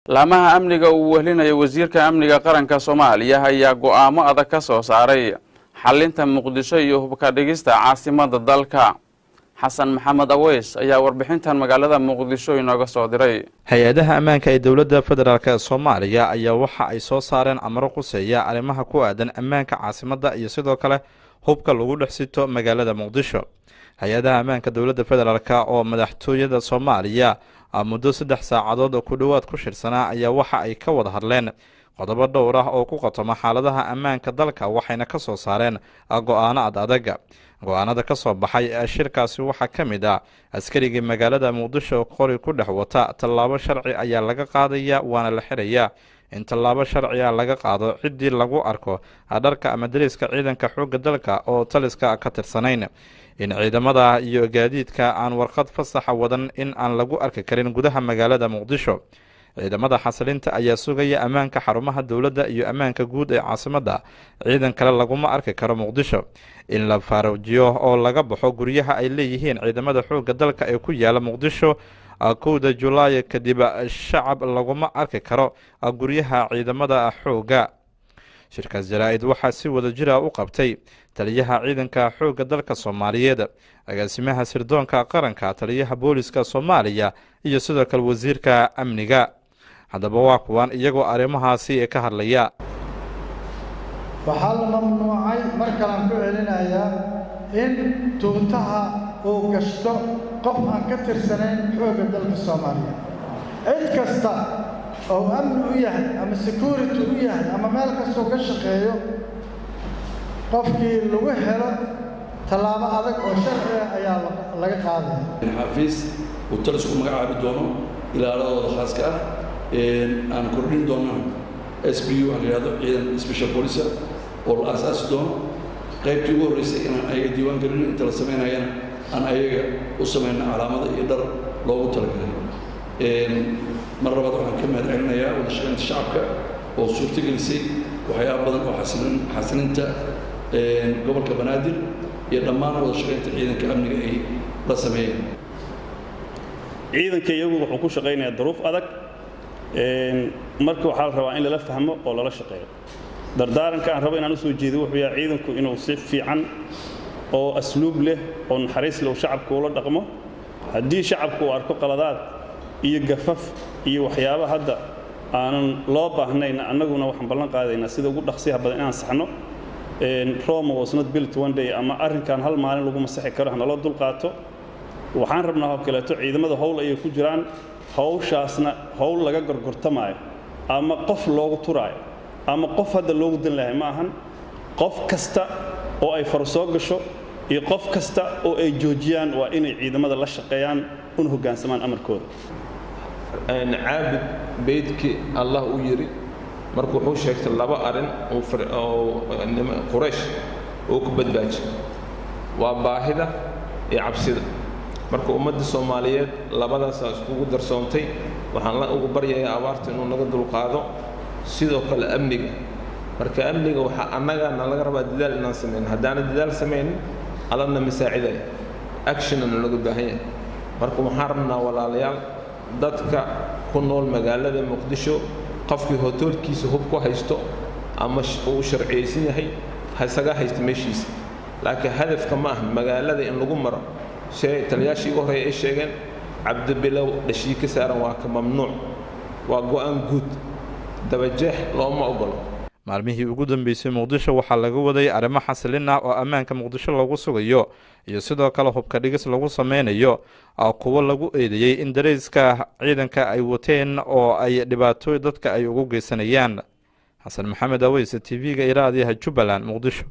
Laamaha amniga uu wehlinayo wasiirka amniga qaranka Soomaaliya ayaa go'aamo adag ka soo saaray xalinta Muqdisho iyo hubka dhigista caasimada dalka. Xasan Maxamed Aweys ayaa warbixintan magaalada Muqdisho inooga soo diray. Hay-adaha ammaanka ee Dowladda Federaalk Soomaaliya ayaa waxa ay soo saareen amaro quseeya arrimaha ku aadan ammaanka caasimadda iyo sidoo kale hubka lagu dhex sito magaalada Muqdisho. Hay-adaha ammaanka Dowladda Federaalk oo madaxtooyada Soomaaliya muddo 3 saacadood oo ku dhowaad ku shirsanaa ayaa waxa ay ka wada hadleen qodobo dhowr ah oo ku qotoma xaaladaha ammaanka dalka, waxayna ka soo saareen go-aano ad adaga. Go-aanada ka soo baxay shirkaasi waxaa ka mid ah: askarigii magaalada Muqdisho qori ku dhex wata, tallaabo sharci ayaa laga qaadaya, waana la xirayaa. In tallaabo sharciga laga qaado ciddii lagu arko dharka ama dariska ciidanka xoogga dalka oo taliska ka tirsanayn. In ciidamada iyo gaadiidka aan warqad fasaxa wadan in aan lagu arki karin gudaha magaalada Muqdisho. Ciidamada xasilinta ayaa sugaya ammaanka xarumaha dowladda iyo ammaanka guud ee caasimadda, ciidan kale laguma arki karo Muqdisho. In la faarujiyo oo laga baxo guryaha ay leeyihiin ciidamada xoogga dalka ee ku yaala Muqdisho. 1-da Julaay kadib shacab laguma arki karo guryaha ciidamada xoogga. Shirkaas jaraa-id waxaa si wada jira u qabtay taliyaha ciidanka xoogga dalka Soomaaliyeed, agaasimaha sirdoonka qaranka, taliyaha booliska Soomaaliya iyo sidoo kale wasiirka amniga. Haddaba waa kuwan iyagoo arrimahaasi ka hadlaya. Waxaa la mamnuucay, mar kalaan ku celinayaa, in tuutaha uu gashto qof aan ka tirsanayn Xoogga Dalka Soomaaliya. Cid kasta oo amni u yahay ama security u yahay ama meel kastoo ka shaqeeyo, qofkii lagu helo tallaabo adag oo sharciga ayaa laga qaadaya. Xafiis uu talis ku magacaabi doono ilaaladooda khaaska ah, aan kordhin doonana SPU waxaa la yidhahdo, ciidan special police oo la aasaasi doono. Qaybtii ugu horreysay inaan ayaga diiwaan gelino, inta la samaynayana aan ayaga u samayno calaamado iyo dhar loogu talagalay. Mar labaad waxaan ka mahad celinayaa wada shaqaynta shacabka oo suurtogelisay waxyaaba badan oo xasilinta gobolka Banaadir iyo dhammaan wada shaqaynta ciidanka amniga ay la sameeyeen. Ciidanka iyagu wuxuu ku shaqaynayaa duruuf adag. Marka waxaa la rabaa in lala fahmo oo lala shaqeeyo. Dardaaranka aan rabo inaan u soo jeediyo wuxuu yahay ciidanku inuu si fiican oo asluub leh oo naxariis leh uu shacabka ula dhaqmo. Haddii shacabku uu arko qaladaad iyo gafaf iyo waxyaabo hadda aanan loo baahnayn, annaguna waxaan ballan qaadaynaa sida ugu dhaqsiyaha badan inaan saxno. Rome was not built one day, ama arrinkan hal maalin lagu masaxi karo, hanaloo dulqaato. Waxaan rabnaa oo kaleeto ciidamada howl ayay ku jiraan, hawshaasna howl laga gorgortamaayo ama qof loogu turaayo ama qof hadda loogu dan lahay ma ahan. Qof kasta oo ay faro soo gasho iyo qof kasta oo ay joojiyaan waa inay ciidamada la shaqeeyaan una hoggaansamaan amarkooda. Caabud beydkii Allah u yidhi marka wuxuu sheegtay laba arrin oo Quraysh uu ku badbaajiyay: waa baahida iyo cabsida. Marka ummadda Soomaaliyeed labadaasaa iskugu darsoontay. Waxaan la ugu baryayaa abaarta inuu naga dulqaado, sidoo kale amniga. Marka amniga waxaa annagana laga rabaa dadaal inaan samayno. Haddaana dadaal samaynin, Allana ma saacidaya, actionna laga baahan yahay. Marka waxaan rabnaa, walaalayaal, dadka ku nool magaalada Muqdisho, qofkii hotoolkiisa hub ku haysto ama uu sharciyeysan yahay, ha isaga haysto meeshiisa, laakiin hadafka ma aha magaalada in lagu maro. See taliyaashii igu horreeya ay sheegeen, Cabdibilow dhashii ka saaran waa ka mamnuuc, waa go-aan guud, dabajeex looma ogolo. Maalmihii ugu dambeysay Muqdisho waxaa laga waday arrimo xasilin ah oo ammaanka Muqdisho lagu sugayo iyo sidoo kale hubka dhigis lagu sameynayo kuwo lagu eedeeyey in dareyska ciidanka ay wateen oo ay dhibaato dadka ay ugu geysanayaan. Xasan Maxamed Aweys, TV-ga iraadiyaha Jubbaland, Muqdisho.